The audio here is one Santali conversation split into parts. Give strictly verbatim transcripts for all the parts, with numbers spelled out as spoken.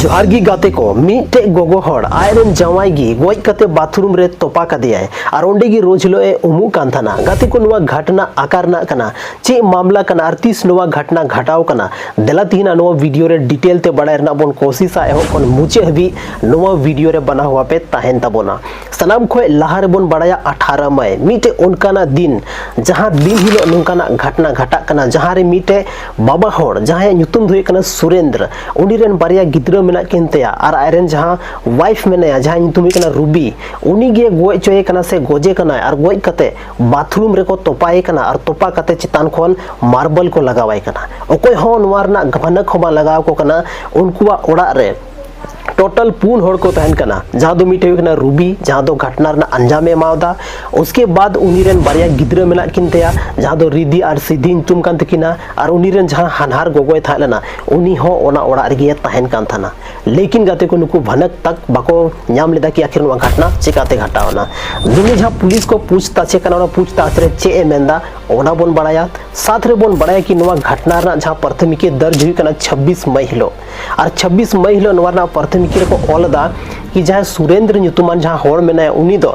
ᱡᱚᱦᱟᱨ ᱜᱮ ᱜᱟᱛᱮ ᱠᱚ, ᱢᱤᱫᱴᱮᱡ ᱜᱚᱜᱚ ᱦᱚᱲ ᱟᱡᱨᱮᱱ ᱡᱟᱶᱟᱭ ᱜᱮ ᱜᱚᱡ ᱠᱟᱛᱮ ᱵᱟᱛᱷᱨᱩᱢ ᱨᱮ ᱛᱚᱯᱟ ᱠᱟᱫᱮᱭᱟᱭ ᱟᱨ ᱚᱸᱰᱮ ᱜᱮ ᱨᱳᱡ ᱦᱤᱞᱳᱜ ᱮ ᱩᱢᱩᱜ ᱠᱟᱱ ᱛᱟᱦᱮᱱᱟ᱾ ᱜᱟᱛᱮ ᱠᱚ, ᱱᱚᱣᱟ ᱜᱷᱟᱴᱱᱟ ᱟᱠᱟ ᱨᱮᱱᱟᱜ ᱠᱟᱱᱟ, ᱪᱮᱫ ᱢᱟᱢᱞᱟ ᱠᱟᱱᱟ ᱟᱨ ᱛᱤᱥ ᱱᱚᱣᱟ ᱜᱷᱟᱴᱱᱟ ᱜᱷᱟᱴᱟᱣ ᱠᱟᱱᱟ, ᱫᱮᱞᱟ ᱛᱤᱦᱤᱧ ᱱᱚᱣᱟ ᱵᱷᱤᱰᱤᱭᱳ ᱨᱮ ᱰᱤᱴᱮᱞ ᱛᱮ ᱵᱟᱲᱟᱭ ᱨᱮᱱᱟᱜ ᱵᱚᱱ ᱠᱳᱥᱤᱥᱟ᱾ ᱮᱦᱚᱵ ᱠᱷᱚᱱ ᱢᱩᱪᱟᱹᱫ ᱦᱟᱹᱵᱤᱡ ᱱᱚᱣᱟ ᱵᱷᱤᱰᱤᱭᱳ ᱨᱮ ᱵᱟᱱᱟ ᱦᱚᱣᱟ ᱯᱮ ᱛᱟᱦᱮᱱ ᱛᱟᱵᱚᱱᱟ᱾ ᱥᱟᱱᱟᱢ ᱠᱷᱚᱡ ᱞᱟᱦᱟ ᱨᱮᱵᱚᱱ ᱵᱟᱲᱟᱭᱟ ᱟᱴᱷᱟᱨᱚ ᱢᱟᱭ, ᱢᱤᱫᱴᱮᱡ ᱚᱱᱠᱟᱱᱟᱜ ᱫᱤᱱ, ᱡᱟᱦᱟᱸ ᱫᱤᱱ ᱦᱤᱞᱳᱜ ᱱᱚᱝᱠᱟᱱᱟᱜ ᱜᱷᱟᱴᱱᱟ ᱜᱷᱟᱴᱟᱜ ᱠᱟᱱᱟ, ᱡᱟᱦᱟᱸ ᱨᱮ ᱢᱤᱫᱴᱮᱡ ᱵᱟᱵᱟ ᱦᱚᱲ, ᱡᱟᱦᱟᱸᱭᱟᱜ ᱧᱩᱛᱩᱢ ᱫᱚ ᱦᱩᱭᱩᱜ ᱠᱟᱱᱟ ᱥᱩᱨᱮᱱᱫᱨ, ᱩᱱᱤ ᱨᱮᱱ ᱵᱟᱨᱭᱟ ᱜᱤᱫᱽᱨᱟᱹ ᱢᱮᱱᱟᱜ ᱠᱤᱱ ᱛᱟᱭᱟ ᱟᱨ ᱟᱡᱨᱮᱱ ᱡᱟᱦᱟᱸ ᱣᱟᱭᱤᱯᱷ ᱢᱮᱱᱟᱭᱟ, ᱡᱟᱦᱟᱸᱭ ᱧᱩᱛᱩᱢ ᱦᱩᱭᱩᱜ ᱠᱟᱱᱟ ᱨᱩᱵᱤ, ᱩᱱᱤ ᱜᱮ ᱜᱚᱡ ᱦᱚᱪᱚᱭᱮ ᱠᱟᱱᱟ ᱥᱮ ᱜᱚᱡᱮ ᱠᱟᱱᱟᱭ ᱟᱨ ᱜᱚᱡ ᱠᱟᱛᱮ ᱵᱟᱛᱷᱨᱩᱢ ᱨᱮᱠᱚ ᱛᱚᱯᱟᱭᱮ ᱠᱟᱱᱟ ᱟᱨ ᱛᱚᱯᱟ ᱠᱟᱛᱮ ᱪᱮᱛᱟᱱ ᱠᱷᱚᱱ ᱢᱟᱨᱵᱚᱞ ᱠᱚ ᱞᱟᱜᱟᱣᱟᱭ ᱠᱟᱱᱟ᱾ ᱚᱠᱚᱭ ᱦᱚᱸ ᱱᱚᱣᱟ ᱨᱮᱱᱟᱜ ᱵᱷᱟᱱᱟᱠ ᱦᱚᱸ ᱵᱟᱝ ᱞᱟᱜᱟᱣ ᱟᱠᱚ ᱠᱟᱱᱟ᱾ ᱩᱱᱠᱩᱣᱟᱜ ᱚᱲᱟᱜ ᱨᱮ ᱴᱳᱴᱟᱞ ᱯᱩᱱ ᱦᱚᱲ ᱠᱚ ᱛᱟᱦᱮᱱ ᱠᱟᱱᱟ, ᱡᱟᱦᱟᱸ ᱫᱚ ᱢᱤᱫᱴᱮᱡ ᱦᱩᱭᱩᱜ ᱠᱟᱱᱟ ᱨᱩᱵᱤ, ᱡᱟᱦᱟᱸ ᱫᱚ ᱜᱷᱟᱴᱱᱟ ᱨᱮᱱᱟᱜ ᱟᱧᱡᱟᱢᱮ ᱮᱢᱟᱣᱫᱟ᱾ ᱩᱥᱠᱮ ᱵᱟᱫ ᱩᱱᱤ ᱨᱮᱱ ᱵᱟᱨᱭᱟ ᱜᱤᱫᱽᱨᱟᱹ ᱢᱮᱱᱟᱜ ᱠᱤᱱ ᱛᱟᱭᱟ, ᱡᱟᱦᱟᱸ ᱫᱚ ᱨᱤᱫᱤ ᱟᱨ ᱥᱤᱫᱷᱤ ᱧᱩᱛᱩᱢ ᱠᱟᱱ ᱛᱟᱹᱠᱤᱱᱟ, ᱟᱨ ᱩᱱᱤ ᱨᱮᱱ ᱡᱟᱦᱟᱸ ᱦᱟᱱᱦᱟᱨ ᱜᱚᱜᱚᱭ ᱛᱟᱦᱮᱸ ᱞᱮᱱᱟ, ᱩᱱᱤ ᱦᱚᱸ ᱚᱱᱟ ᱚᱲᱟᱜ ᱨᱮᱜᱮ ᱛᱟᱦᱮᱱ ᱠᱟᱱ ᱛᱟᱦᱮᱱᱟ᱾ ᱞᱮᱠᱤᱱ ᱜᱟᱛᱮ ᱠᱚ, ᱱᱩᱠᱩ ᱵᱷᱟᱱᱟᱠ ᱛᱟᱠ ᱵᱟᱠᱚ ᱧᱟᱢ ᱞᱮᱫᱟ ᱠᱤ ᱟᱠᱷᱤᱨ ᱱᱚᱣᱟ ᱜᱷᱟᱴᱱᱟ ᱪᱮᱠᱟᱛᱮ ᱜᱷᱟᱴᱟᱣ ᱮᱱᱟ᱾ ᱫᱩᱱᱤ ᱡᱟᱦᱟᱸ ᱯᱩᱞᱤᱥ ᱠᱚ ᱯᱩᱪᱷᱛᱟᱪᱷᱮ ᱠᱟᱱᱟ, ᱚᱱᱟ ᱯᱩᱪᱷᱛᱟᱪᱷ ᱨᱮ ᱪᱮᱫ ᱮ ᱢᱮᱱᱫᱟ, ᱚᱱᱟ ᱵᱚᱱ ᱵᱟᱲᱟᱭᱟ᱾ ᱥᱟᱛ ᱨᱮᱵᱚᱱ ᱵᱟᱲᱟᱭᱟ ᱠᱤ ᱱᱚᱣᱟ ᱜᱷᱟᱴᱱᱟ ᱨᱮᱱᱟᱜ ᱡᱟᱦᱟᱸ ᱯᱨᱟᱛᱷᱚᱢᱤᱠᱤ ᱫᱟᱨᱡᱽ ᱦᱩᱭᱩᱜ ᱠᱟᱱᱟ ᱪᱷᱟᱵᱵᱤᱥ ᱢᱟᱭ ᱦᱤᱞᱳᱜ, ᱟᱨ ᱪᱷᱟᱵᱵᱤᱥ ᱢᱟᱭ ᱦᱤᱞᱳᱜ ᱱᱚᱣᱟ ᱨᱮᱱᱟᱜ ᱯᱨᱟᱛᱷᱚᱢᱤᱠᱤ ᱨᱮᱠᱚ ᱚᱞ ᱮᱫᱟ ᱠᱤ ᱡᱟᱦᱟᱸᱭ ᱥᱩᱨᱮᱱᱫᱨ ᱧᱩᱛᱩᱢᱟᱱ ᱡᱟᱦᱟᱸ ᱦᱚᱲ ᱢᱮᱱᱟᱭᱟ, ᱩᱱᱤ ᱫᱚ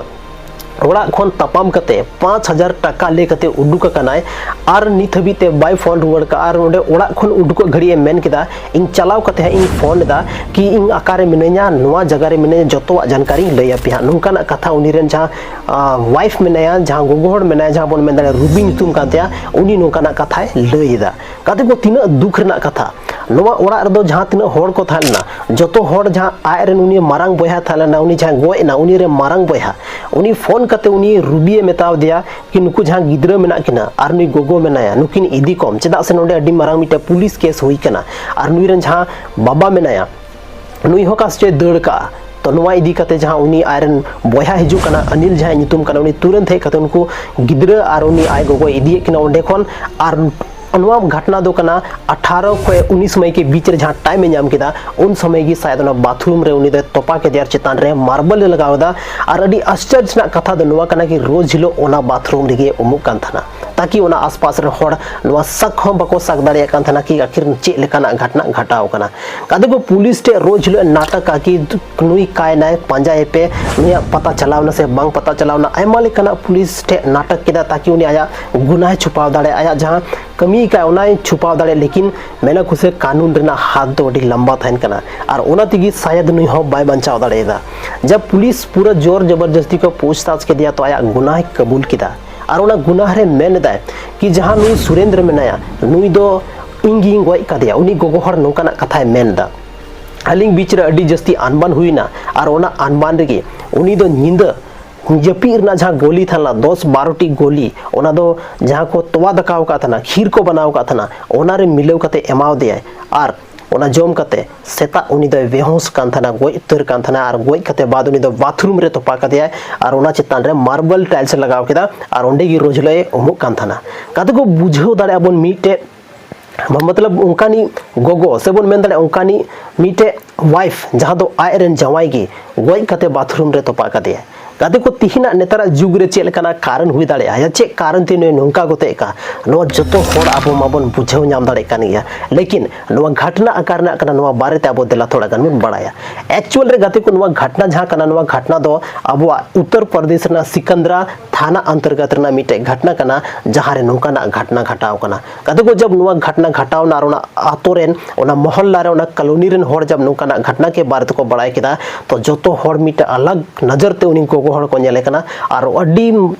ᱚᱲᱟᱜ ᱠᱷᱚᱱ ᱛᱟᱯᱟᱢ ᱠᱟᱛᱮ ᱯᱟᱸᱪ ᱦᱟᱡᱟᱨ ᱴᱟᱠᱟ ᱞᱟᱹᱭ ᱠᱟᱛᱮ ᱩᱰᱩᱠ ᱟᱠᱟᱱᱟᱭ ᱟᱨ ᱱᱤᱛ ᱦᱟᱹᱵᱤᱡ ᱛᱮ ᱵᱟᱭ ᱯᱷᱳᱱ ᱨᱩᱣᱟᱹᱲ ᱠᱟᱜᱼᱟ᱾ ᱟᱨ ᱚᱸᱰᱮ ᱚᱲᱟᱜ ᱠᱷᱚᱱ ᱩᱰᱩᱠᱚᱜ ᱜᱷᱟᱹᱲᱤᱡ ᱮ ᱢᱮᱱ ᱠᱮᱫᱟ, "ᱤᱧ ᱪᱟᱞᱟᱣ ᱠᱟᱛᱮ ᱦᱟᱸᱜ ᱤᱧ ᱯᱷᱳᱱ ᱮᱫᱟ ᱠᱤ ᱤᱧ ᱚᱠᱟᱨᱮ ᱢᱤᱱᱟᱹᱧᱟ, ᱱᱚᱣᱟ ᱡᱟᱭᱜᱟ ᱨᱮ ᱢᱤᱱᱟᱹᱧᱟ, ᱡᱚᱛᱚᱣᱟᱜ ᱡᱟᱱᱠᱟᱨᱤᱧ ᱞᱟᱹᱭ ᱟᱯᱮᱭᱟ ᱦᱟᱸᱜ", ᱱᱚᱝᱠᱟᱱᱟᱜ ᱠᱟᱛᱷᱟ ᱩᱱᱤ ᱨᱮᱱ ᱡᱟᱦᱟᱸ ᱣᱟᱭᱤᱯᱷ ᱢᱮᱱᱟᱭᱟ, ᱡᱟᱦᱟᱸ ᱜᱚᱜᱚ ᱦᱚᱲ ᱢᱮᱱᱟᱭᱟ, ᱡᱟᱦᱟᱸ ᱵᱚᱱ ᱢᱮᱱ ᱫᱟᱲᱮᱭᱟᱜᱼᱟ ᱨᱩᱵᱤ ᱧᱩᱛᱩᱢ ᱠᱟᱱ ᱛᱟᱭᱟ, ᱩᱱᱤ ᱱᱚᱝᱠᱟᱱᱟᱜ ᱠᱟᱛᱷᱟᱭ ᱞᱟᱹᱭ ᱮᱫᱟ᱾ ᱜᱟᱛᱮ ᱠᱚ, ᱛᱤᱱᱟᱹᱜ ᱫᱩᱠ ᱨᱮᱱᱟᱜ ᱠᱟᱛᱷᱟ᱾ ᱱᱚᱣᱟ ᱚᱲᱟᱜ ᱨᱮᱫᱚ ᱡᱟᱦᱟᱸ ᱛᱤᱱᱟᱹᱜ ᱦᱚᱲ ᱠᱚ ᱛᱟᱦᱮᱸ ᱞᱮᱱᱟ, ᱡᱚᱛᱚ ᱦᱚᱲ, ᱡᱟᱦᱟᱸ ᱟᱡ ᱨᱮᱱ ᱩᱱᱤ ᱢᱟᱨᱟᱝ ᱵᱚᱭᱦᱟ ᱛᱟᱦᱮᱸ ᱞᱮᱱᱟ, ᱩᱱᱤ ᱡᱟᱦᱟᱸᱭ ᱜᱚᱡ ᱮᱱᱟ, ᱩᱱᱤ ᱨᱮᱱ ᱢᱟᱨᱟᱝ ᱵᱚᱭᱦᱟ, ᱩᱱᱤ ᱯᱷᱳᱱ ᱠᱟᱛᱮ ᱩᱱᱤ ᱨᱩᱵᱤᱭᱮ ᱢᱮᱛᱟᱣ ᱫᱮᱭᱟ ᱠᱤ ᱱᱩᱠᱩ ᱡᱟᱦᱟᱸ ᱜᱤᱫᱽᱨᱟᱹ ᱢᱮᱱᱟᱜ ᱠᱤᱱᱟ ᱟᱨ ᱱᱩᱭ ᱜᱚᱜᱚ ᱢᱮᱱᱟᱭᱟ, ᱱᱩᱠᱤᱱ ᱤᱫᱤ ᱠᱚᱢ, ᱪᱮᱫᱟᱜ ᱥᱮ ᱱᱚᱰᱮ ᱟᱹᱰᱤ ᱢᱟᱨᱟᱝ ᱢᱤᱫᱴᱮᱱ ᱯᱩᱞᱤᱥ ᱠᱮᱥ ᱦᱩᱭ ᱠᱟᱱᱟ᱾ ᱟᱨ ᱱᱩᱭ ᱨᱮᱱ ᱡᱟᱦᱟᱸ ᱵᱟᱵᱟ ᱢᱮᱱᱟᱭᱟ, ᱱᱩᱭ ᱦᱚᱸ ᱚᱠᱟ ᱥᱮᱫ ᱪᱚᱭ ᱫᱟᱹᱲ ᱠᱟᱜᱼᱟ᱾ ᱛᱚ ᱱᱚᱣᱟ ᱤᱫᱤ ᱠᱟᱛᱮ ᱡᱟᱦᱟᱸ ᱩᱱᱤ ᱟᱡᱨᱮᱱ ᱵᱚᱭᱦᱟ ᱦᱤᱡᱩᱜ ᱠᱟᱱᱟ, ᱚᱱᱤᱞ ᱡᱟᱦᱟᱸᱭ ᱧᱩᱛᱩᱢ ᱠᱟᱱᱟ, ᱩᱱᱤ ᱛᱩᱨᱟᱹᱱᱛ ᱦᱮᱡ ᱠᱟᱛᱮ ᱩᱱᱠᱩ ᱜᱤᱫᱽᱨᱟᱹ ᱟᱨ ᱩᱱᱤ ᱟᱡ ᱜᱚᱜᱚᱭ ᱤᱫᱤᱭᱮᱫ ᱠᱤᱱᱟ ᱚᱸᱰᱮ ᱠᱷᱚᱱ᱾ ᱟᱨ ᱱᱚᱣᱟ ᱜᱷᱚᱴᱱᱟ ᱫᱚ ᱠᱟᱱᱟ ᱟᱴᱷᱟᱨᱚ ᱠᱷᱚᱱ ᱩᱱᱤᱥ ᱢᱟᱹᱭ ᱠᱮ ᱵᱤᱪ ᱨᱮ ᱡᱟᱦᱟᱸ ᱴᱟᱭᱤᱢ ᱮ ᱧᱟᱢ ᱠᱮᱫᱟ, ᱩᱱ ᱥᱚᱢᱚᱭ ᱜᱮ ᱥᱟᱭᱟᱫ ᱚᱱᱟ ᱵᱟᱛᱷᱨᱩᱢ ᱨᱮ ᱩᱱᱤ ᱫᱚᱭ ᱛᱚᱯᱟ ᱠᱮᱫᱮᱭᱟ ᱟᱨ ᱪᱮᱛᱟᱱ ᱨᱮ ᱢᱟᱨᱵᱚᱞ ᱮ ᱞᱟᱜᱟᱣ ᱮᱫᱟ᱾ ᱟᱨ ᱟᱹᱰᱤ ᱟᱥᱪᱚᱨᱡ ᱨᱮᱱᱟᱜ ᱠᱟᱛᱷᱟ ᱫᱚ ᱱᱚᱣᱟ ᱠᱟᱱᱟ ᱠᱤ ᱨᱳᱡᱽ ᱦᱤᱞᱳᱜ ᱚᱱᱟ ᱵᱟᱛᱷᱨᱩᱢ ᱨᱮᱜᱮ ᱩᱢᱩᱜ ᱠᱟᱱ ᱛᱟᱦᱮᱱᱟ, ᱛᱟᱠᱤ ᱚᱱᱟ ᱟᱥᱯᱟᱥ ᱨᱮᱱ ᱦᱚᱲ ᱱᱚᱣᱟ ᱥᱟᱠ ᱦᱚᱸ ᱵᱟᱠᱚ ᱥᱟᱠ ᱫᱟᱲᱮᱭᱟᱜ ᱠᱟᱱ ᱛᱟᱦᱮᱱᱟ ᱠᱤ ᱟᱹᱠᱷᱤᱨ ᱪᱮᱫ ᱞᱮᱠᱟᱱᱟᱜ ᱜᱷᱚᱴᱱᱟ ᱜᱷᱚᱴᱟᱣ ᱠᱟᱱᱟ᱾ ᱜᱟᱛᱮ ᱠᱚ, ᱯᱩᱞᱤᱥ ᱴᱷᱮᱱ ᱨᱳᱡᱽ ᱦᱤᱞᱳᱜ ᱮ ᱱᱟᱴᱚᱠᱟ ᱠᱤ ᱱᱩᱭ ᱠᱟᱭᱱᱟᱭ, ᱯᱟᱸᱡᱟᱭᱮ ᱯᱮ, ᱱᱩᱭᱟᱜ ᱯᱟᱛᱟ ᱪᱟᱞᱟᱣ ᱮᱱᱟ ᱥᱮ ᱵᱟᱝ ᱯᱟᱛᱟ ᱪᱟᱞᱟᱣ ᱮᱱᱟ, ᱟᱭᱢᱟ ᱞᱮᱠᱟᱱᱟᱜ ᱯᱩᱞᱤᱥ ᱴᱷᱮᱱ ᱱᱟᱴᱚᱠ ᱠᱮᱫᱟ ᱛᱟᱠᱤ ᱩᱱᱤ ᱟᱭᱟᱜ ᱜᱩᱱᱟᱦᱮ ᱪᱷᱩᱯᱟᱣ ᱫᱟᱲᱮᱭᱟᱜᱼᱟ, ᱟᱭᱟᱜ ᱡᱟᱦᱟᱸ ᱠᱟᱹᱢᱤ ᱠᱟᱜ ᱚᱱᱟᱭ ᱪᱷᱩᱯᱟᱣ ᱫᱟᱲᱮᱭᱟᱜᱼᱟ᱾ ᱞᱮᱠᱤᱱ ᱢᱮᱱᱟ ᱠᱚ ᱥᱮ ᱠᱟᱹᱱᱩᱱ ᱨᱮᱱᱟᱜ ᱦᱟᱛ ᱫᱚ ᱟᱹᱰᱤ ᱞᱟᱢᱵᱟ ᱛᱟᱦᱮᱱ ᱠᱟᱱᱟ, ᱟᱨ ᱚᱱᱟ ᱛᱮᱜᱮ ᱥᱟᱭᱟᱫ ᱱᱩᱭ ᱦᱚᱸ ᱵᱟᱭ ᱵᱟᱧᱪᱟᱣ ᱫᱟᱲᱮᱭᱟᱫᱟ᱾ ᱡᱟᱵ ᱯᱩᱞᱤᱥ ᱯᱩᱨᱟᱹ ᱡᱳᱨ ᱡᱚᱵᱚᱨᱡᱚᱥᱛᱤ ᱠᱚ ᱯᱩᱪᱷᱛᱟᱪᱷ ᱠᱮᱫᱮᱭᱟ, ᱛᱚ ᱟᱭᱟᱜ ᱜᱩᱱᱟᱦᱮ ᱠᱟᱵᱩᱞ ᱠᱮᱫᱟ᱾ ᱟᱨ ᱚᱱᱟ ᱜᱩᱱᱟᱦ ᱨᱮ ᱢᱮᱱ ᱮᱫᱟᱭ ᱠᱤ ᱡᱟᱦᱟᱸ ᱱᱩᱭ ᱥᱩᱨᱮᱱᱫᱨᱚ ᱢᱮᱱᱟᱭᱟ, ᱱᱩᱭ ᱫᱚ ᱤᱧ ᱜᱤᱧ ᱜᱚᱡ ᱠᱟᱫᱮᱭᱟ, ᱩᱱᱤ ᱜᱚᱜᱚ ᱦᱚᱲ ᱱᱚᱝᱠᱟᱱᱟᱜ ᱠᱟᱛᱷᱟᱭ ᱢᱮᱱ ᱮᱫᱟ᱾ ᱟᱹᱞᱤᱧ ᱵᱤᱪ ᱨᱮ ᱟᱹᱰᱤ ᱡᱟᱹᱥᱛᱤ ᱟᱱᱵᱟᱱ ᱦᱩᱭᱱᱟ, ᱟᱨ ᱚᱱᱟ ᱟᱱᱵᱟᱱ ᱨᱮᱜᱮ ᱩᱱᱤ ᱫᱚ ᱧᱤᱫᱟᱹ ᱡᱟᱹᱯᱤᱫ ᱨᱮᱱᱟᱜ ᱡᱟᱦᱟᱸ ᱜᱳᱞᱤ ᱛᱟᱦᱮᱸ ᱞᱮᱱᱟ, ᱫᱚᱥ ᱵᱟᱨᱚ ᱴᱤ ᱜᱳᱞᱤ, ᱚᱱᱟ ᱫᱚ ᱡᱟᱦᱟᱸ ᱠᱚ ᱛᱚᱣᱟ ᱫᱟᱠᱟᱣ ᱟᱠᱟᱫ ᱛᱟᱦᱮᱱᱟ, ᱠᱷᱤᱨ ᱠᱚ ᱵᱮᱱᱟᱣ ᱟᱠᱟᱫ ᱛᱟᱦᱮᱱᱟ, ᱚᱱᱟ ᱨᱮ ᱢᱤᱞᱟᱹᱣ ᱠᱟᱛᱮ ᱮᱢᱟᱣ ᱫᱮᱭᱟᱭ᱾ ᱟᱨ ᱚᱱᱟ ᱡᱚᱢ ᱠᱟᱛᱮ ᱥᱮᱛᱟᱜ ᱩᱱᱤ ᱫᱚᱭ ᱵᱮᱦᱳᱥ ᱠᱟᱱ ᱛᱟᱦᱮᱱᱟ, ᱜᱚᱡ ᱩᱛᱟᱹᱨ ᱠᱟᱱ ᱛᱟᱦᱮᱱᱟ, ᱟᱨ ᱜᱚᱡ ᱠᱟᱛᱮ ᱵᱟᱫ ᱩᱱᱤ ᱫᱚ ᱵᱟᱛᱷᱨᱩᱢ ᱨᱮ ᱛᱚᱯᱟ ᱠᱟᱫᱮᱭᱟᱭ, ᱟᱨ ᱚᱱᱟ ᱪᱮᱛᱟᱱ ᱨᱮ ᱢᱟᱨᱵᱚᱞ ᱴᱟᱭᱤᱞᱥ ᱮ ᱞᱟᱜᱟᱣ ᱠᱮᱫᱟ, ᱟᱨ ᱚᱸᱰᱮ ᱜᱮ ᱨᱳᱡᱽ ᱦᱤᱞᱳᱜ ᱮ ᱩᱢᱩᱜ ᱠᱟᱱ ᱛᱟᱦᱮᱱᱟ᱾ ᱜᱟᱛᱮ ᱠᱚ, ᱵᱩᱡᱷᱟᱹᱣ ᱫᱟᱲᱮᱭᱟᱜᱼᱟ ᱵᱚᱱ ᱢᱤᱫᱴᱮᱡ ᱢᱚᱛᱞᱚᱵ ᱚᱱᱠᱟᱱᱤᱡ ᱜᱚᱜᱚ ᱥᱮ ᱵᱚᱱ ᱢᱮᱱ ᱫᱟᱲᱮᱭᱟᱜᱼᱟ ᱚᱱᱠᱟᱱᱤᱡ ᱢᱤᱫᱴᱮᱡ ᱣᱟᱭᱤᱯᱷ, ᱡᱟᱦᱟᱸ ᱫᱚ ᱟᱡ ᱨᱮᱱ ᱡᱟᱶᱟᱭ ᱜᱮ ᱜᱚᱡ ᱠᱟᱛᱮ ᱵᱟᱛᱷᱨᱩᱢ ᱨᱮ ᱛᱚᱯᱟ ᱠᱟᱫᱮᱭᱟ᱾ ᱜᱟᱛᱮ ᱠᱚ, ᱛᱤᱦᱤᱧᱟᱜ ᱱᱮᱛᱟᱨᱟᱜ ᱡᱩᱜᱽ ᱨᱮ ᱪᱮᱫ ᱞᱮᱠᱟᱱᱟᱜ ᱠᱟᱨᱚᱱ ᱦᱩᱭ ᱫᱟᱲᱮᱭᱟᱜᱼᱟ, ᱭᱟ ᱪᱮᱫ ᱠᱟᱨᱚᱱ ᱛᱮ ᱱᱩᱭ ᱱᱚᱝᱠᱟ ᱜᱚᱛᱮ ᱠᱟ, ᱱᱚᱣᱟ ᱡᱚᱛᱚ ᱦᱚᱲ ᱟᱵᱚ ᱢᱟᱵᱚᱱ ᱵᱩᱡᱷᱟᱹᱣ ᱧᱟᱢ ᱫᱟᱲᱮᱭᱟᱜ ᱠᱟᱱ ᱜᱮᱭᱟ᱾ ᱞᱮᱠᱤᱱ ᱱᱚᱣᱟ ᱜᱷᱚᱴᱱᱟ ᱟᱠᱟ ᱨᱮᱱᱟᱜ ᱠᱟᱱᱟ, ᱱᱚᱣᱟ ᱵᱟᱨᱮ ᱛᱮ ᱟᱵᱚ ᱫᱮᱞᱟ ᱛᱷᱚᱲᱟ ᱜᱟᱱ ᱵᱚᱱ ᱵᱟᱲᱟᱭᱟ᱾ ᱮᱠᱪᱩᱭᱟᱞ ᱨᱮ ᱜᱟᱛᱮ ᱠᱚ, ᱱᱚᱣᱟ ᱜᱷᱚᱴᱱᱟ ᱡᱟᱦᱟᱸ ᱠᱟᱱᱟ, ᱱᱚᱣᱟ ᱜᱷᱚᱴᱱᱟ ᱫᱚ ᱟᱵᱚᱣᱟᱜ ᱩᱛᱛᱚᱨ ᱯᱨᱚᱫᱮᱥ ᱨᱮᱱᱟᱜ ᱥᱤᱠᱟᱱᱫᱨᱟ ᱛᱷᱟᱱᱟ ᱚᱱᱛᱚᱨᱜᱚᱛ ᱨᱮᱱᱟᱜ ᱢᱤᱫᱴᱮᱡ ᱜᱷᱚᱴᱱᱟ ᱠᱟᱱᱟ, ᱡᱟᱦᱟᱸ ᱨᱮ ᱱᱚᱝᱠᱟᱱᱟᱜ ᱜᱷᱚᱴᱱᱟ ᱜᱷᱚᱴᱟᱣ ᱠᱟᱱᱟ᱾ ᱜᱟᱛᱮ ᱠᱚ, ᱡᱟᱵ ᱱᱚᱣᱟ ᱜᱷᱚᱴᱱᱟ ᱜᱷᱚᱴᱟᱣ ᱮᱱᱟ ᱟᱨ ᱚᱱᱟ ᱟᱛᱳ ᱨᱮᱱ, ᱚᱱᱟ ᱢᱚᱦᱚᱞᱞᱟ ᱨᱮ, ᱚᱱᱟ ᱠᱚᱞᱳᱱᱤ ᱨᱮᱱ ᱦᱚᱲ ᱡᱟᱵ ᱱᱚᱝᱠᱟᱱᱟᱜ ᱜᱷᱚᱴᱱᱟ ᱠᱮ ᱵᱟᱨᱮ ᱛᱮᱠᱚ ᱵᱟᱲᱟᱭ ᱠᱮᱫᱟ, ᱛᱚ ᱡᱚᱛᱚ ᱦᱚᱲ ᱢᱤᱫᱴᱮᱡ ᱟᱞᱟᱜᱽ ᱱᱚᱡᱚᱨ ᱛᱮ ᱩᱱᱤ ᱜᱚᱜᱚ ᱦᱚᱲ ᱠᱚ ᱧᱮᱞᱮ ᱠᱟᱱᱟ ᱟᱨ ᱟᱹᱰᱤ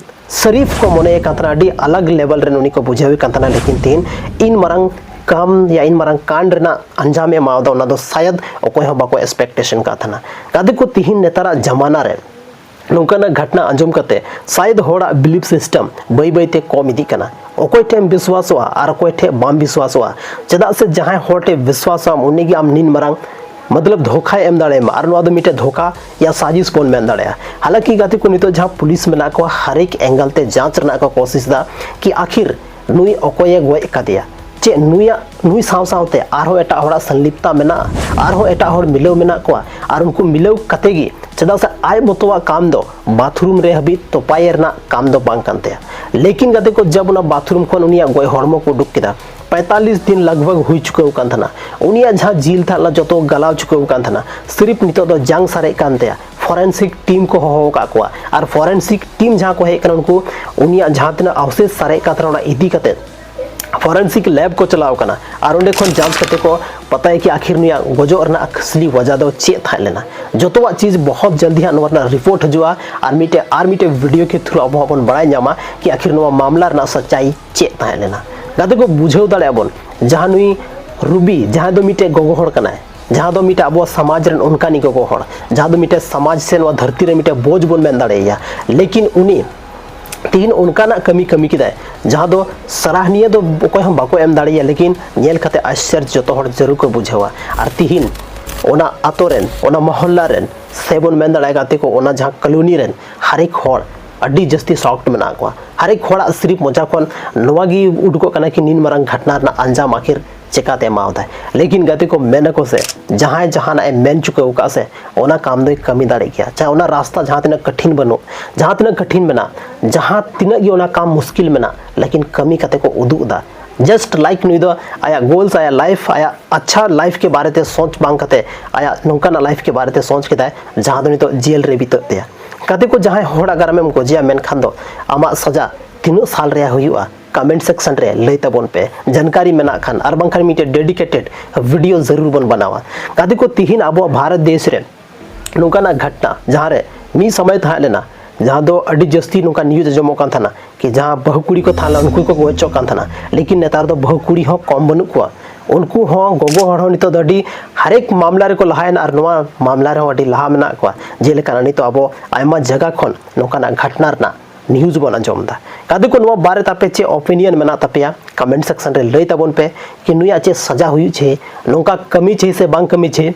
ᱥᱟᱨᱤᱯᱷ ᱠᱚ ᱢᱚᱱᱮᱭᱮ ᱠᱟᱱ ᱛᱟᱦᱮᱱᱟ, ᱟᱹᱰᱤ ᱟᱞᱟᱜᱽ ᱞᱮᱵᱮᱞ ᱨᱮᱱ ᱩᱱᱤ ᱠᱚ ᱵᱩᱡᱷᱟᱹᱣᱮ ᱠᱟᱱ ᱛᱟᱦᱮᱱᱟ᱾ ᱞᱮᱠᱤᱱ ᱛᱤᱦᱤᱧ ᱤᱱ ᱢᱟᱨᱟᱝ ᱠᱟᱢ ᱭᱟ ᱤᱱ ᱢᱟᱨᱟᱝ ᱠᱟᱱᱰ ᱨᱮᱱᱟᱜ ᱟᱧᱡᱟᱢ ᱮ ᱮᱢᱟᱣᱫᱟ, ᱚᱱᱟ ᱫᱚ ᱥᱟᱭᱟᱫ ᱚᱠᱚᱭ ᱦᱚᱸ ᱵᱟᱠᱚ ᱮᱠᱥᱯᱮᱠᱴᱮᱥᱚᱱ ᱠᱟᱱ ᱛᱟᱦᱮᱱᱟ᱾ ᱜᱟᱛᱮ ᱠᱚ, ᱛᱤᱦᱤᱧ ᱱᱮᱛᱟᱨᱟᱜ ᱡᱟᱢᱟᱱᱟ ᱨᱮ ᱱᱚᱝᱠᱟᱱᱟᱜ ᱜᱷᱚᱴᱱᱟ ᱟᱸᱡᱚᱢ ᱠᱟᱛᱮ ᱥᱟᱭᱟᱫ ᱦᱚᱲᱟᱜ ᱵᱤᱞᱤᱯ ᱥᱤᱥᱴᱮᱢ ᱵᱟᱹᱭ ᱵᱟᱹᱭ ᱛᱮ ᱠᱚᱢ ᱤᱫᱤᱜ ᱠᱟᱱᱟ᱾ ᱚᱠᱚᱭ ᱴᱷᱮᱱ ᱮᱢ ᱵᱤᱥᱣᱟᱥᱚᱜᱼᱟ ᱟᱨ ᱚᱠᱚᱭ ᱴᱷᱮᱱ ᱵᱟᱢ ᱵᱤᱥᱣᱟᱥᱚᱜᱼᱟ, ᱪᱮᱫᱟᱜ ᱥᱮ ᱡᱟᱦᱟᱸᱭ ᱦᱚᱲ ᱴᱷᱮᱱ ᱵᱤᱥᱣᱟᱥᱚᱜ ᱟᱢ, ᱩᱱᱤ ᱜᱮ ᱟᱢ ᱱᱤᱱ ᱢᱟᱨᱟᱝ ᱢᱚᱛᱞᱚᱵ ᱫᱷᱳᱠᱟᱭ ᱮᱢ ᱫᱟᱲᱮᱭᱟᱢᱟ, ᱟᱨ ᱱᱚᱣᱟ ᱫᱚ ᱢᱤᱫᱴᱮᱡ ᱫᱷᱳᱠᱟ ᱭᱟ ᱥᱟᱡᱤᱥ ᱵᱚᱱ ᱢᱮᱱ ᱫᱟᱲᱮᱭᱟᱜᱼᱟ᱾ ᱦᱟᱞᱟᱸᱠᱤ ᱜᱟᱛᱮ ᱠᱚ, ᱱᱤᱛᱚᱜ ᱡᱟᱦᱟᱸ ᱯᱩᱞᱤᱥ ᱢᱮᱱᱟᱜ ᱠᱚᱣᱟ, ᱦᱟᱨ ᱮᱠ ᱮᱝᱜᱮᱞ ᱛᱮ ᱡᱟᱸᱪ ᱨᱮᱱᱟᱜ ᱠᱚ ᱠᱳᱥᱤᱥ ᱫᱟ ᱠᱤ ᱟᱠᱷᱤᱨ ᱱᱩᱭ ᱚᱠᱚᱭᱮ ᱜᱚᱡ ᱟᱠᱟᱫᱮᱭᱟ? ᱪᱮᱫ ᱱᱩᱭᱟᱜ, ᱱᱩᱭ ᱥᱟᱶ ᱥᱟᱶᱛᱮ ᱟᱨᱦᱚᱸ ᱮᱴᱟᱜ ᱦᱚᱲᱟᱜ ᱥᱚᱝᱞᱤᱯᱛᱟ ᱢᱮᱱᱟᱜᱼᱟ? ᱟᱨᱦᱚᱸ ᱮᱴᱟᱜ ᱦᱚᱲ ᱢᱤᱞᱟᱹᱣ ᱢᱮᱱᱟᱜ ᱠᱚᱣᱟ? ᱟᱨ ᱩᱱᱠᱩ ᱢᱤᱞᱟᱹᱣ ᱠᱟᱛᱮ ᱜᱮ ᱪᱮᱫᱟᱜ ᱥᱮ ᱟᱡ ᱢᱚᱛᱚᱣᱟᱜ ᱠᱟᱢ ᱫᱚ ᱵᱟᱛᱷᱨᱩᱢ ᱨᱮ ᱦᱟᱹᱵᱤᱡ ᱛᱚᱯᱟᱭᱮ ᱨᱮᱱᱟᱜ ᱠᱟᱢ ᱫᱚ ᱵᱟᱝ ᱠᱟᱱ ᱛᱟᱭᱟ᱾ ᱞᱮᱠᱤᱱ ᱜᱟᱛᱮ ᱠᱚ, ᱡᱟᱵ ᱚᱱᱟ ᱵᱟᱛᱷᱨᱩᱢ ᱠᱷᱚᱱ ᱩᱱᱤᱭᱟᱜ ᱜᱚᱡ ᱦᱚᱲᱢᱚ ᱠᱚ ᱩᱰᱩᱠ ᱠᱮᱫᱟ, ᱯᱮᱸᱛᱟᱞᱤᱥ ᱫᱤᱱ ᱞᱟᱜᱽ ᱵᱷᱟᱜᱽ ᱦᱩᱭ ᱪᱩᱠᱟᱹᱣ ᱠᱟᱱ ᱛᱟᱦᱮᱱᱟ᱾ ᱩᱱᱤᱭᱟᱜ ᱡᱟᱦᱟᱸ ᱡᱤᱞ ᱛᱟᱦᱮᱸ ᱞᱮᱱᱟ, ᱡᱚᱛᱚ ᱜᱟᱞᱟᱣ ᱪᱩᱠᱟᱹᱣ ᱠᱟᱱ ᱛᱟᱦᱮᱱᱟ᱾ ᱥᱤᱨᱤᱯ ᱱᱤᱛᱚᱜ ᱫᱚ ᱡᱟᱝ ᱥᱟᱨᱮᱡ ᱠᱟᱱ ᱛᱟᱭᱟ᱾ ᱯᱷᱚᱨᱮᱱᱥᱤᱠ ᱴᱤᱢ ᱠᱚ ᱦᱚᱦᱚ ᱟᱠᱟᱫ ᱠᱚᱣᱟ, ᱟᱨ ᱯᱷᱚᱨᱮᱱᱥᱤᱠ ᱴᱤᱢ ᱡᱟᱦᱟᱸ ᱠᱚ ᱦᱮᱡ ᱠᱟᱱᱟ, ᱩᱱᱠᱩ ᱩᱱᱤᱭᱟᱜ ᱡᱟᱦᱟᱸ ᱛᱤᱱᱟᱹᱜ ᱟᱣᱥᱮᱥ ᱥᱟᱨᱮᱡ ᱠᱟᱱ ᱛᱟᱦᱮᱱᱟ, ᱚᱱᱟ ᱤᱫᱤ ᱠᱟᱛᱮ ᱯᱷᱚᱨᱮᱱᱥᱤᱠ ᱞᱮᱵ ᱠᱚ ᱪᱟᱞᱟᱣ ᱠᱟᱱᱟ, ᱟᱨ ᱚᱸᱰᱮ ᱠᱷᱚᱱ ᱡᱟᱸᱪ ᱠᱟᱛᱮ ᱠᱚ ᱯᱟᱛᱟᱭᱟ ᱠᱤ ᱟᱠᱷᱤᱨ ᱱᱩᱭᱟᱜ ᱜᱚᱡᱚᱜ ᱨᱮᱱᱟᱜ ᱟᱥᱞᱤ ᱣᱟᱡᱟ ᱫᱚ ᱪᱮᱫ ᱛᱟᱦᱮᱸ ᱞᱮᱱᱟ᱾ ᱡᱚᱛᱚᱣᱟᱜ ᱪᱤᱡᱽ ᱵᱚᱦᱚᱛ ᱡᱚᱞᱫᱤ ᱦᱟᱸᱜ ᱱᱚᱣᱟ ᱨᱮᱱᱟᱜ ᱨᱤᱯᱳᱨᱴ ᱦᱤᱡᱩᱜᱼᱟ, ᱟᱨ ᱢᱤᱫᱴᱮᱡ, ᱟᱨ ᱢᱤᱫᱴᱮᱡ ᱵᱷᱤᱰᱤᱭᱳ ᱠᱮ ᱛᱷᱨᱩ ᱟᱵᱚ ᱦᱚᱸ ᱵᱚᱱ ᱵᱟᱲᱟᱭ ᱧᱟᱢᱟ ᱠᱤ ᱟᱠᱷᱤᱨ ᱱᱚᱣᱟ ᱢᱟᱢᱞᱟ ᱨᱮᱱᱟᱜ ᱥᱟᱪᱟᱭ ᱪᱮᱫ ᱛᱟᱦᱮᱸ ᱞᱮᱱᱟ᱾ ᱜᱟᱛᱮ ᱠᱚ, ᱵᱩᱡᱷᱟᱹᱣ ᱫᱟᱲᱮᱭᱟᱜᱼᱟ ᱵᱚᱱ, ᱡᱟᱦᱟᱸ ᱱᱩᱭ ᱨᱩᱵᱤ, ᱡᱟᱦᱟᱸᱭ ᱫᱚ ᱢᱤᱫᱴᱮᱡ ᱜᱚᱜᱚ ᱦᱚᱲ ᱠᱟᱱᱟᱭ, ᱡᱟᱦᱟᱸ ᱫᱚ ᱢᱤᱫᱴᱮᱡ ᱟᱵᱚᱣᱟᱜ ᱥᱚᱢᱟᱡᱽ ᱨᱮᱱ ᱚᱱᱠᱟᱱᱤᱡ ᱜᱚᱜᱚ ᱦᱚᱲ, ᱡᱟᱦᱟᱸ ᱫᱚ ᱢᱤᱫᱴᱮᱡ ᱥᱚᱢᱟᱡᱽ ᱥᱮ ᱱᱚᱣᱟ ᱫᱷᱟᱹᱨᱛᱤ ᱨᱮ ᱢᱤᱫᱴᱮᱡ ᱵᱳᱡᱽ ᱵᱚᱱ ᱢᱮᱱ ᱫᱟᱲᱮᱭᱟᱭᱟ, ᱞᱮᱠᱤᱱ ᱩᱱᱤ ᱛᱤᱦᱤᱧ ᱚᱱᱠᱟᱱᱟᱜ ᱠᱟᱹᱢᱤ ᱠᱟᱹᱢᱤ ᱠᱮᱫᱟᱭ, ᱡᱟᱦᱟᱸ ᱫᱚ ᱥᱟᱨᱟᱦᱱᱤᱭᱟᱹ ᱫᱚ ᱚᱠᱚᱭ ᱦᱚᱸ ᱵᱟᱠᱚ ᱮᱢ ᱫᱟᱲᱮᱭᱟᱭᱟ, ᱞᱮᱠᱤᱱ ᱧᱮᱞ ᱠᱟᱛᱮ ᱟᱥᱪᱚᱨᱡᱚ ᱡᱚᱛᱚ ᱦᱚᱲ ᱡᱟᱹᱨᱩᱲ ᱠᱚ ᱵᱩᱡᱷᱟᱹᱣᱟ᱾ ᱟᱨ ᱛᱤᱦᱤᱧ ᱚᱱᱟ ᱟᱛᱳ ᱨᱮᱱ, ᱚᱱᱟ ᱢᱚᱦᱚᱞᱞᱟ ᱨᱮᱱ, ᱥᱮ ᱵᱚᱱ ᱢᱮᱱ ᱫᱟᱲᱮᱭᱟᱜᱼᱟ ᱜᱟᱛᱮ ᱠᱚ, ᱚᱱᱟ ᱡᱟᱦᱟᱸ ᱠᱚᱞᱳᱱᱤ ᱨᱮᱱ ᱦᱟᱨᱮᱠ ᱦᱚᱲ ᱟᱹᱰᱤ ᱡᱟᱹᱥᱛᱤ ᱥᱚᱠᱴ ᱢᱮᱱᱟᱜ ᱠᱚᱣᱟ᱾ ᱦᱟᱨᱮᱠ ᱦᱚᱲᱟᱜ ᱥᱤᱨᱤᱯ ᱢᱚᱪᱟ ᱠᱷᱚᱱ ᱱᱚᱣᱟ ᱜᱮ ᱩᱰᱩᱠᱚᱜ ᱠᱟᱱᱟ ᱠᱤ ᱱᱤᱱ ᱢᱟᱨᱟᱝ ᱜᱷᱟᱴᱱᱟ ᱨᱮᱱᱟᱜ ᱟᱧᱡᱟᱢ ᱟᱠᱷᱤᱨ ᱪᱮᱠᱟᱛᱮ ᱮᱢᱟᱣᱫᱟᱭ᱾ ᱞᱮᱠᱤᱱ ᱜᱟᱛᱮ ᱠᱚ, ᱢᱮᱱ ᱟᱠᱚ ᱥᱮ, ᱡᱟᱦᱟᱸᱭ ᱡᱟᱦᱟᱱᱟᱜ ᱮ ᱢᱮᱱ ᱪᱩᱠᱟᱹᱣ ᱟᱠᱟᱫ ᱥᱮ, ᱚᱱᱟ ᱠᱟᱢ ᱫᱚᱭ ᱠᱟᱹᱢᱤ ᱫᱟᱲᱮᱜ ᱜᱮᱭᱟ᱾ ᱪᱟᱦᱮ ᱚᱱᱟ ᱨᱟᱥᱛᱟ ᱡᱟᱦᱟᱸ ᱛᱤᱱᱟᱹᱜ ᱠᱚᱴᱷᱤᱱ ᱵᱟᱹᱱᱩᱜ, ᱡᱟᱦᱟᱸ ᱛᱤᱱᱟᱹᱜ ᱠᱚᱴᱷᱤᱱ ᱢᱮᱱᱟᱜ, ᱡᱟᱦᱟᱸ ᱛᱤᱱᱟᱹᱜ ᱜᱮ ᱚᱱᱟ ᱠᱟᱢ ᱢᱩᱥᱠᱤᱞ ᱢᱮᱱᱟᱜ, ᱞᱮᱠᱤᱱ ᱠᱟᱹᱢᱤ ᱠᱟᱛᱮ ᱠᱚ ᱩᱫᱩᱜ ᱮᱫᱟ᱾ ᱡᱟᱥᱴ ᱞᱟᱭᱤᱠ ᱱᱩᱭ ᱫᱚ ᱟᱭᱟᱜ ᱜᱳᱞᱥ, ᱟᱭᱟᱜ ᱞᱟᱭᱤᱯᱷ, ᱟᱭᱟᱜ ᱟᱪᱪᱷᱟ ᱞᱟᱭᱤᱯᱷ ᱠᱮ ᱵᱟᱨᱮ ᱛᱮ ᱥᱳᱪ ᱵᱟᱝ ᱠᱟᱛᱮ ᱟᱭᱟᱜ ᱱᱚᱝᱠᱟᱱᱟᱜ ᱞᱟᱭᱤᱯᱷ ᱠᱮ ᱵᱟᱨᱮ ᱛᱮ ᱥᱳᱪ ᱠᱮᱫᱟᱭ, ᱡᱟᱦᱟᱸ ᱫᱚ ᱱᱤᱛᱚᱜ ᱡᱮᱞ ᱨᱮ ᱵᱤᱛᱟᱹᱜ ᱛᱟᱭᱟ᱾ ᱜᱟᱛᱮ ᱠᱚ, ᱡᱟᱦᱟᱸᱭ ᱦᱚᱲ ᱟᱜᱟᱨ ᱟᱢᱮᱢ ᱜᱚᱡᱮᱭᱟ, ᱢᱮᱱᱠᱷᱟᱱ ᱫᱚ ᱟᱢᱟᱜ ᱥᱟᱡᱟ ᱛᱤᱱᱟᱹᱜ ᱥᱟᱞ ᱨᱮᱭᱟᱜ ᱦᱩᱭᱩᱜᱼᱟ? ᱠᱚᱢᱮᱱᱴ ᱥᱮᱠᱥᱚᱱ ᱨᱮ ᱞᱟᱹᱭ ᱛᱟᱵᱚᱱ ᱯᱮ, ᱡᱟᱱᱠᱟᱨᱤ ᱢᱮᱱᱟᱜ ᱠᱷᱟᱱ, ᱟᱨ ᱵᱟᱝᱠᱷᱟᱱ ᱢᱤᱫᱴᱮᱡ ᱰᱮᱰᱤᱠᱮᱴᱮᱰ ᱵᱷᱤᱰᱤᱭᱳ ᱡᱟᱹᱨᱩᱲ ᱵᱚᱱ ᱵᱮᱱᱟᱣᱟ᱾ ᱜᱟᱛᱮ ᱠᱚ, ᱛᱤᱦᱤᱧ ᱟᱵᱚᱣᱟᱜ ᱵᱷᱟᱨᱚᱛ ᱫᱮᱥ ᱨᱮ ᱱᱚᱝᱠᱟᱱᱟᱜ ᱜᱷᱚᱴᱱᱟ, ᱡᱟᱦᱟᱸ ᱨᱮ ᱢᱤᱫ ᱥᱚᱢᱚᱭ ᱛᱟᱦᱮᱸ ᱞᱮᱱᱟ, ᱡᱟᱦᱟᱸ ᱫᱚ ᱟᱹᱰᱤ ᱡᱟᱹᱥᱛᱤ ᱱᱚᱝᱠᱟ ᱱᱤᱭᱩᱡᱽ ᱟᱸᱡᱚᱢᱚᱜ ᱠᱟᱱ ᱛᱟᱦᱮᱱᱟ ᱠᱤ ᱡᱟᱦᱟᱸ ᱵᱟᱹᱦᱩ ᱠᱩᱲᱤ ᱠᱚ ᱛᱟᱦᱮᱸ ᱞᱮᱱᱟ, ᱩᱱᱠᱩ ᱠᱚ ᱜᱚᱡ ᱦᱚᱪᱚᱜ ᱠᱟᱱ ᱛᱟᱦᱮᱱᱟ, ᱞᱮᱠᱤᱱ ᱱᱮᱛᱟᱨ ᱫᱚ ᱵᱟᱹᱦᱩ ᱠᱩᱲᱤ ᱦᱚᱸ ᱠᱚᱢ ᱵᱟᱹᱱᱩᱜ ᱠᱚᱣᱟ᱾ ᱩᱱᱠᱩ ᱦᱚᱸ, ᱜᱚᱜᱚ ᱦᱚᱲ ᱦᱚᱸ ᱱᱤᱛᱚᱜ ᱫᱚ ᱟᱹᱰᱤ ᱦᱟᱨᱮᱠ ᱢᱟᱢᱞᱟ ᱨᱮᱠᱚ ᱞᱟᱦᱟᱭᱮᱱᱟ, ᱟᱨ ᱱᱚᱣᱟ ᱢᱟᱢᱞᱟ ᱨᱮᱦᱚᱸ ᱟᱹᱰᱤ ᱞᱟᱦᱟ ᱢᱮᱱᱟᱜ ᱠᱚᱣᱟ᱾ ᱡᱮᱞᱮᱠᱟ ᱱᱤᱛᱚᱜ ᱟᱵᱚ ᱟᱭᱢᱟ ᱡᱟᱭᱜᱟ ᱠᱷᱚᱱ ᱱᱚᱝᱠᱟᱱᱟᱜ ᱜᱷᱚᱴᱱᱟ ᱨᱮᱱᱟᱜ ᱱᱤᱭᱩᱡᱽ ᱵᱚᱱ ᱟᱸᱡᱚᱢ ᱮᱫᱟ᱾ ᱜᱟᱛᱮ ᱠᱚ, ᱱᱚᱣᱟ ᱵᱟᱨᱮ ᱛᱮ ᱟᱯᱮ ᱪᱮᱫ ᱚᱯᱤᱱᱤᱭᱚᱱ ᱢᱮᱱᱟᱜ ᱛᱟᱯᱮᱭᱟ? ᱠᱚᱢᱮᱱᱴ ᱥᱮᱠᱥᱚᱱ ᱨᱮ ᱞᱟᱹᱭ ᱛᱟᱵᱚᱱ ᱯᱮ ᱠᱤ ᱱᱩᱭᱟᱜ ᱪᱮᱫ ᱥᱟᱡᱟ ᱦᱩᱭᱩᱜ ᱪᱟᱹᱦᱤ, ᱱᱚᱝᱠᱟ ᱠᱟᱹᱢᱤ ᱪᱟᱹᱦᱤ ᱥᱮ ᱵᱟᱝ ᱠᱟᱹᱢᱤ ᱪᱟᱹᱦᱤ᱾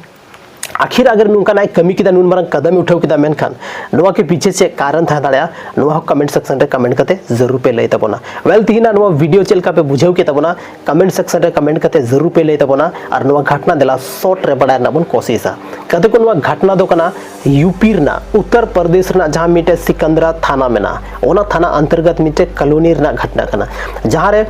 ᱟᱠᱷᱤᱨ ᱟᱜᱟᱨ ᱱᱚᱝᱠᱟᱱᱟᱜ ᱮ ᱠᱟᱹᱢᱤ ᱠᱮᱫᱟ, ᱱᱩᱱ ᱢᱟᱨᱟᱝ ᱠᱟᱫᱟᱢ ᱮ ᱩᱴᱷᱟᱹᱣ ᱠᱮᱫᱟ, ᱢᱮᱱᱠᱷᱟᱱ ᱱᱚᱣᱟ ᱠᱮ ᱯᱤᱪᱷᱮ ᱪᱮᱫ ᱠᱟᱨᱚᱱ ᱛᱟᱦᱮᱸ ᱫᱟᱲᱮᱭᱟᱜᱼᱟ, ᱱᱚᱣᱟ ᱦᱚᱸ ᱠᱚᱢᱮᱱᱴ ᱥᱮᱠᱥᱚᱱ ᱨᱮ ᱠᱚᱢᱮᱱᱴ ᱠᱟᱛᱮ ᱡᱟᱹᱨᱩᱲ ᱯᱮ ᱞᱟᱹᱭ ᱛᱟᱵᱚᱱᱟ᱾ ᱣᱮᱞ, ᱛᱤᱦᱤᱧᱟᱜ ᱱᱚᱣᱟ ᱵᱷᱤᱰᱤᱭᱳ ᱪᱮᱫ ᱞᱮᱠᱟ ᱯᱮ ᱵᱩᱡᱷᱟᱹᱣ ᱠᱮᱫ ᱛᱟᱵᱚᱱᱟ, ᱠᱚᱢᱮᱱᱴ ᱥᱮᱠᱥᱚᱱ ᱨᱮ ᱠᱚᱢᱮᱱᱴ ᱠᱟᱛᱮ ᱡᱟᱹᱨᱩᱲ ᱯᱮ ᱞᱟᱹᱭ ᱛᱟᱵᱚᱱᱟ᱾ ᱟᱨ ᱱᱚᱣᱟ ᱜᱷᱟᱴᱱᱟ ᱫᱮᱞᱟ ᱥᱚᱨᱴ ᱨᱮ ᱵᱟᱲᱟᱭ ᱨᱮᱱᱟᱜ ᱵᱚᱱ ᱠᱳᱥᱤᱥᱟ᱾ ᱜᱟᱛᱮ ᱠᱚ, ᱱᱚᱣᱟ ᱜᱷᱟᱴᱱᱟ ᱫᱚ ᱠᱟᱱᱟ ᱭᱩᱯᱤ ᱨᱮᱱᱟᱜ, ᱩᱛᱛᱚᱨ ᱯᱨᱚᱫᱮᱥ ᱨᱮᱱᱟᱜ ᱡᱟᱦᱟᱸ ᱢᱤᱫᱴᱮᱡ ᱥᱤᱠᱟᱱᱫᱨᱟ ᱛᱷᱟᱱᱟ ᱢᱮᱱᱟᱜᱼᱟ, ᱚᱱᱟ ᱛᱷᱟᱱᱟ ᱚᱱᱛᱚᱨᱜᱚᱛ ᱢᱤᱫᱴᱮᱡ ᱠᱚᱞᱳᱱᱤ ᱨᱮᱱᱟᱜ ᱜᱷᱟᱴᱱᱟ ᱠᱟᱱᱟ, ᱡᱟᱦᱟᱸ ᱨᱮ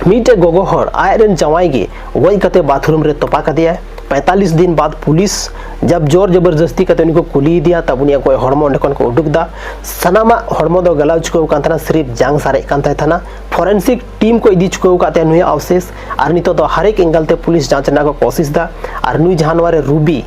ᱢᱤᱫᱴᱮᱡ ᱜᱚᱜᱚ ᱦᱚᱲ ᱟᱡ ᱨᱮᱱ ᱡᱟᱶᱟᱭ ᱜᱮ ᱜᱚᱡ ᱠᱟᱛᱮ ᱵᱟᱛᱷᱨᱩᱢ ᱨᱮ ᱛᱚᱯᱟ ᱠᱟᱫᱮᱭᱟᱭ᱾ ᱯᱮᱸᱛᱟᱞᱤᱥ ᱫᱤᱱ ᱵᱟᱫ ᱯᱩᱞᱤᱥ ᱡᱟᱵ ᱡᱳᱨ ᱡᱚᱵᱚᱨᱡᱚᱥᱛᱤ ᱠᱟᱛᱮ ᱩᱱᱤ ᱠᱚ ᱠᱩᱞᱤᱭᱮᱫᱮᱭᱟ, ᱛᱟᱵ ᱩᱱᱤᱭᱟᱜ ᱜᱚᱡ ᱦᱚᱲᱢᱚ ᱚᱸᱰᱮ ᱠᱷᱚᱱ ᱠᱚ ᱩᱰᱩᱠ ᱫᱟ᱾ ᱥᱟᱱᱟᱢᱟᱜ ᱦᱚᱲᱢᱚ ᱫᱚ ᱜᱟᱞᱟᱣ ᱪᱩᱠᱟᱹᱣ ᱠᱟᱱ ᱛᱟᱦᱮᱱᱟ, ᱥᱤᱨᱤᱯ ᱡᱟᱝ ᱥᱟᱨᱮᱡ ᱠᱟᱱ ᱛᱟᱭ ᱛᱟᱦᱮᱱᱟ᱾ ᱯᱷᱚᱨᱮᱱᱥᱤᱠ ᱴᱤᱢ ᱠᱚ ᱤᱫᱤ ᱪᱩᱠᱟᱹᱣ ᱟᱠᱟᱫ ᱛᱟᱭᱟ ᱱᱩᱭᱟᱜ ᱚᱵᱥᱮᱥ, ᱟᱨ ᱱᱤᱛᱚᱜ ᱫᱚ ᱦᱟᱨᱮᱠ ᱮᱝᱜᱮᱞ ᱛᱮ ᱯᱩᱞᱤᱥ ᱡᱟᱸᱪ ᱨᱮᱱᱟᱜ ᱠᱚ ᱠᱳᱥᱤᱥ ᱫᱟ᱾ ᱟᱨ ᱱᱩᱭ ᱡᱟᱦᱟᱸ ᱱᱚᱣᱟ ᱨᱮ ᱨᱩᱵᱤ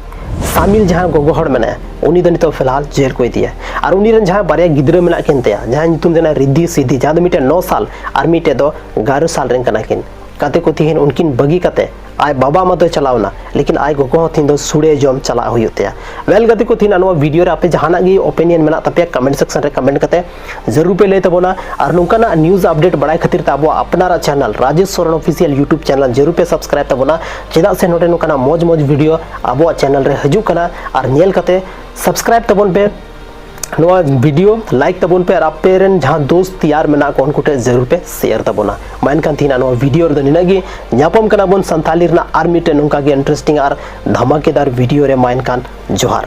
ᱥᱟᱢᱤᱞ ᱡᱟᱦᱟᱸ ᱜᱚᱜᱚ ᱦᱚᱲ ᱢᱮᱱᱟᱭᱟ, ᱩᱱᱤ ᱫᱚ ᱱᱤᱛᱚᱜ ᱯᱷᱤᱞᱦᱟᱞ ᱡᱮᱞ ᱠᱚ ᱤᱫᱤᱭᱟ᱾ ᱟᱨ ᱩᱱᱤ ᱨᱮᱱ ᱡᱟᱦᱟᱸᱭ ᱵᱟᱨᱭᱟ ᱜᱤᱫᱽᱨᱟᱹ ᱢᱮᱱᱟᱜ ᱠᱤᱱ ᱛᱟᱭᱟ, ᱡᱟᱦᱟᱸᱭ ᱧᱩᱛᱩᱢ ᱫᱚ ᱠᱟᱱᱟ ᱨᱤᱫᱷᱤ ᱥᱤᱫᱷᱤ, ᱡᱟᱦᱟᱸ ᱫᱚ ᱢᱤᱫᱴᱮᱱ ᱱᱚ ᱥᱟᱞ ᱟᱨ ᱢᱤᱫᱴᱮᱡ ᱫᱚ ᱮᱜᱟᱨᱚ ᱥᱟᱞ ᱨᱮᱱ ᱠᱟᱱᱟ ᱠᱤᱱ᱾ ᱜᱟᱛᱮ ᱠᱚ, ᱛᱤᱦᱤᱧ ᱩᱱᱠᱤᱱ ᱵᱟᱹᱜᱤ ᱠᱟᱛᱮ ᱟᱡ ᱵᱟᱵᱟ ᱢᱟᱛᱚᱭ ᱪᱟᱞᱟᱣ ᱮᱱᱟ, ᱞᱮᱠᱤᱱ ᱟᱡ ᱜᱚᱜᱚ ᱦᱚᱸ ᱛᱤᱦᱤᱧ ᱫᱚ ᱥᱩᱲᱮ ᱡᱚᱢ ᱪᱟᱞᱟᱜ ᱦᱩᱭᱩᱜ ᱛᱟᱭᱟ᱾ ᱣᱮᱞ ᱜᱟᱛᱮ ᱠᱚ, ᱛᱤᱦᱤᱧ ᱱᱚᱣᱟ ᱵᱷᱤᱰᱤᱭᱳ ᱨᱮ ᱟᱯᱮ ᱡᱟᱦᱟᱱᱟᱜ ᱜᱮ ᱳᱯᱤᱱᱤᱭᱚᱱ ᱢᱮᱱᱟᱜ ᱛᱟᱯᱮᱭᱟ, ᱠᱚᱢᱮᱱᱴ ᱥᱮᱠᱥᱚᱱ ᱨᱮ ᱠᱚᱢᱮᱱᱴ ᱠᱟᱛᱮ ᱡᱟᱹᱨᱩᱲ ᱯᱮ ᱞᱟᱹᱭ ᱛᱟᱵᱚᱱᱟ᱾ ᱟᱨ ᱱᱚᱝᱠᱟᱱᱟᱜ ᱱᱤᱭᱩᱡᱽ ᱟᱯᱰᱮᱴ ᱵᱟᱲᱟᱭ ᱠᱷᱟᱹᱛᱤᱨ ᱛᱮ ᱟᱵᱚᱣᱟᱜ ᱟᱯᱱᱟᱨᱟᱜ channel Rajesh Soren official YouTube channel ᱡᱟᱹᱨᱩᱲ ᱯᱮ ᱥᱟᱵᱥᱠᱨᱟᱭᱤᱵ ᱛᱟᱵᱚᱱᱟ, ᱪᱮᱫᱟᱜ ᱥᱮ ᱱᱚᱰᱮ ᱱᱚᱝᱠᱟᱱᱟᱜ ᱢᱚᱡᱽ ᱢᱚᱡᱽ ᱵᱷᱤᱰᱤᱭᱳ ᱟᱵᱚᱣᱟᱜ ᱪᱮᱱᱮᱞ ᱨᱮ ᱦᱤᱡᱩᱜ ᱠᱟᱱᱟ᱾ ᱟᱨ ᱧᱮᱞ ᱠᱟᱛᱮ ᱥᱟᱵᱥᱠᱨᱟᱭᱤᱵ ᱛᱟᱵᱚᱱ ᱯᱮ, ᱱᱚᱣᱟ ᱵᱷᱤᱰᱤᱭᱳ ᱞᱟᱭᱤᱠ ᱛᱟᱵᱚᱱ ᱯᱮ, ᱟᱨ ᱟᱯᱮ ᱨᱮᱱ ᱡᱟᱦᱟᱸ ᱫᱳᱥᱛ ᱛᱮᱭᱟᱨ ᱢᱮᱱᱟᱜ ᱠᱚ ᱩᱱᱠᱩ ᱴᱷᱮᱱ ᱡᱟᱹᱨᱩᱲ ᱯᱮ ᱥᱮᱭᱟᱨ ᱛᱟᱵᱚᱱᱟ᱾ ᱢᱟ ᱮᱱᱠᱷᱟᱱ ᱛᱤᱦᱤᱧ ᱱᱚᱣᱟ ᱵᱷᱤᱰᱤᱭᱳ ᱨᱮᱫᱚ ᱱᱤᱱᱟᱹᱜ ᱜᱮ᱾ ᱧᱟᱯᱟᱢ ᱠᱟᱱᱟ ᱵᱚᱱ ᱥᱟᱱᱛᱟᱞᱤ ᱨᱮᱱᱟᱜ ᱟᱨ ᱢᱤᱫᱴᱮᱱ ᱱᱚᱝᱠᱟ ᱜᱮ ᱤᱱᱴᱟᱨᱮᱥᱴᱤᱝ ᱟᱨ ᱫᱷᱟᱢᱟᱠᱮᱫᱟᱨ ᱵᱷᱤᱰᱤᱭᱳ ᱨᱮ᱾ ᱢᱟ ᱮᱱᱠᱷᱟᱱ ᱡᱚᱦᱟᱨ᱾